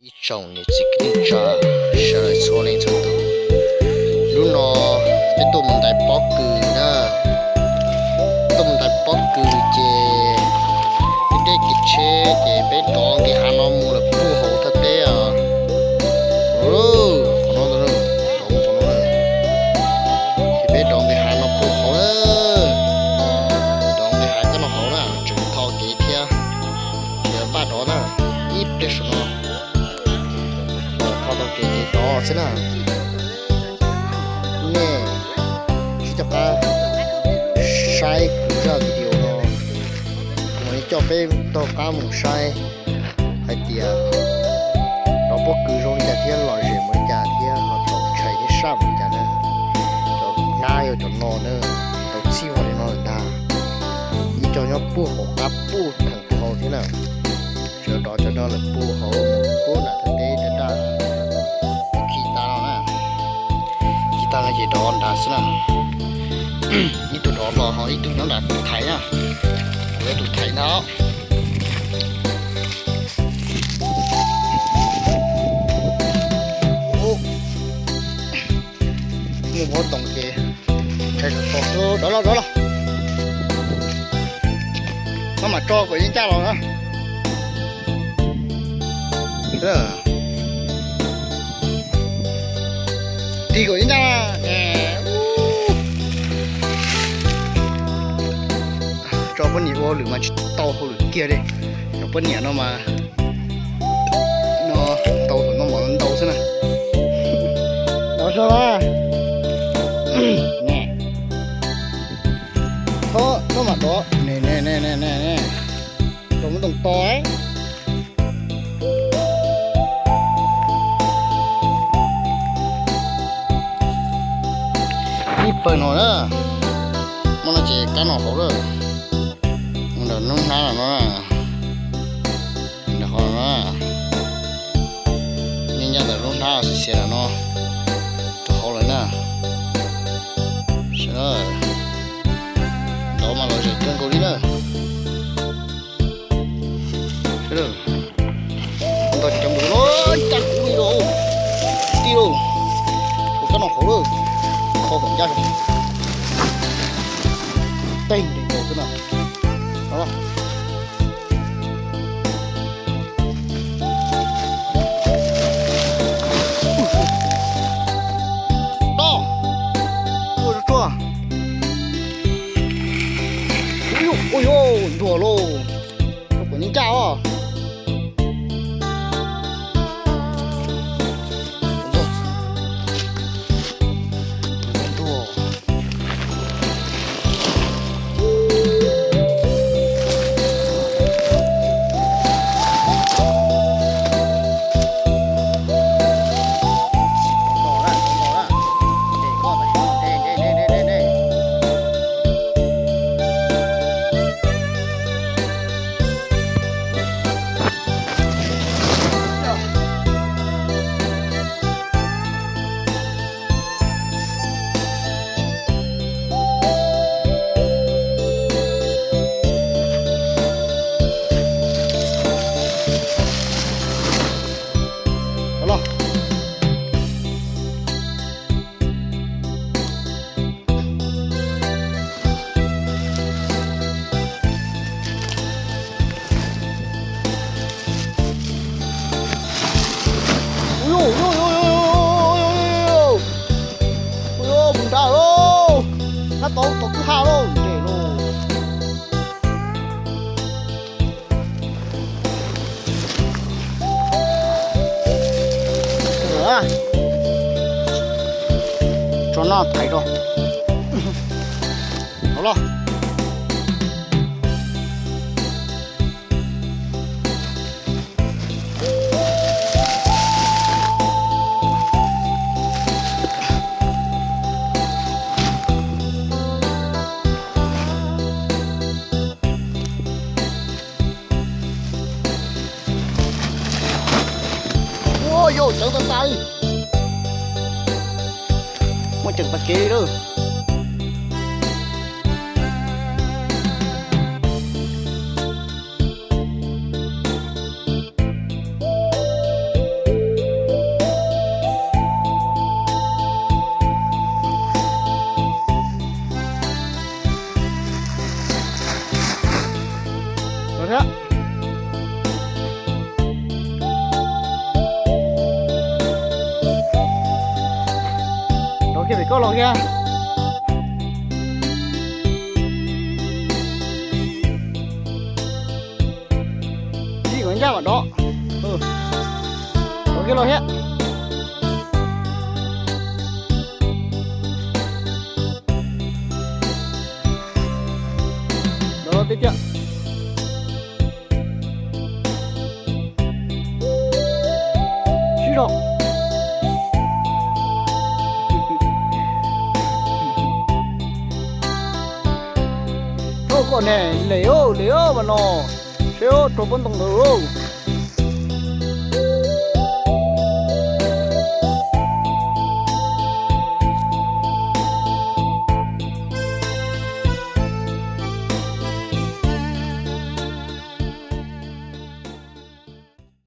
Ib tsoom niam txiv kwv tij neej tsa sawv daws txhua leej txhua tus, hnub no peb tuaj mus ntais pob kws na. Tuaj mus ntais pob kws ces peb dej kev tsheb ces peb rov nqis hav no mus lawm puag hauv thaj teb os. Qhov no, ces peb rov nqis hav no puag hauv na. Rov nqis hav coj no hauv na, tseem tho kev thiab, ces npaj rov na, ib pliag saum no. Tho tau kev ces rov xwb na. Nej sib coj qab saib kuv zaj video no, kuv mam li coj peb taug qab mus saib hais tias rov pob kws zoo li cas thiab lom zem npaum li cas thiab ho tau tshais thiab sab npaum li cas na. Cov hnab yog cov no na, tau txhij hlo li no lawm ntag. Ib co nyob puag hauv qab puag theem puag hauv thiab na. Sawv rov cov no lawm puag hauv puag nram thaj teb raj raj. Khi tas no na, khi tas no ces rov nrad xwb na. Ib tug rov los ho ib tug nyob nrad thaiv na. Kuv yog tus thaiv ntag. Muaj mob toos ces rov los, rov los. Koj mam tso kom yeej ncaj los na. Tig kom yeej ncaj na. Tso poj niam ua hauj lwm mas tsis tau hauj lwm kiag li. Cov poj niam no mas no tau tus noj mov ntau xwb na. Los zoo na. Tho no mas dov ne, ne, ne, ne, ne, rau muab toos to. Ib pawg no na, muaj no ces kab no hauv lawm. Mus ntawm lub hnab no na, ntawm qhov no na, yeej ncaj ntawm lub hnab xiav xiav ntawm no rau hauv lawm na. Sawv daws, ntawd mas lom zem kawg nkaus li na. Sawv daws, ntau cov mus los ncaj kuv li los, tij lauj, tshuav kab no hauv lawm, kho kom ncaj. Teeg ntev nkaus xwb na. Toj. Ua tsuag tsuag. Ui yog, ui yog, ntuag lauj. Rau kom yeej ncaj os. Mus nrad lauj, nab tau tau kwj ha lauj, nres lauj. Tso no thaiv rau. Los. Ua yau, cawv tas tas li. Muaj ceem tag kev li lawm. Kiag pem koj los kiag. Tsis kom ncaj mam dov. Dov kiag los thiab. Dov los tiag tiag. Sib zog. Rau kom ne, lem os, lem os mas no. Seb os, raug pob ntoo ntawd.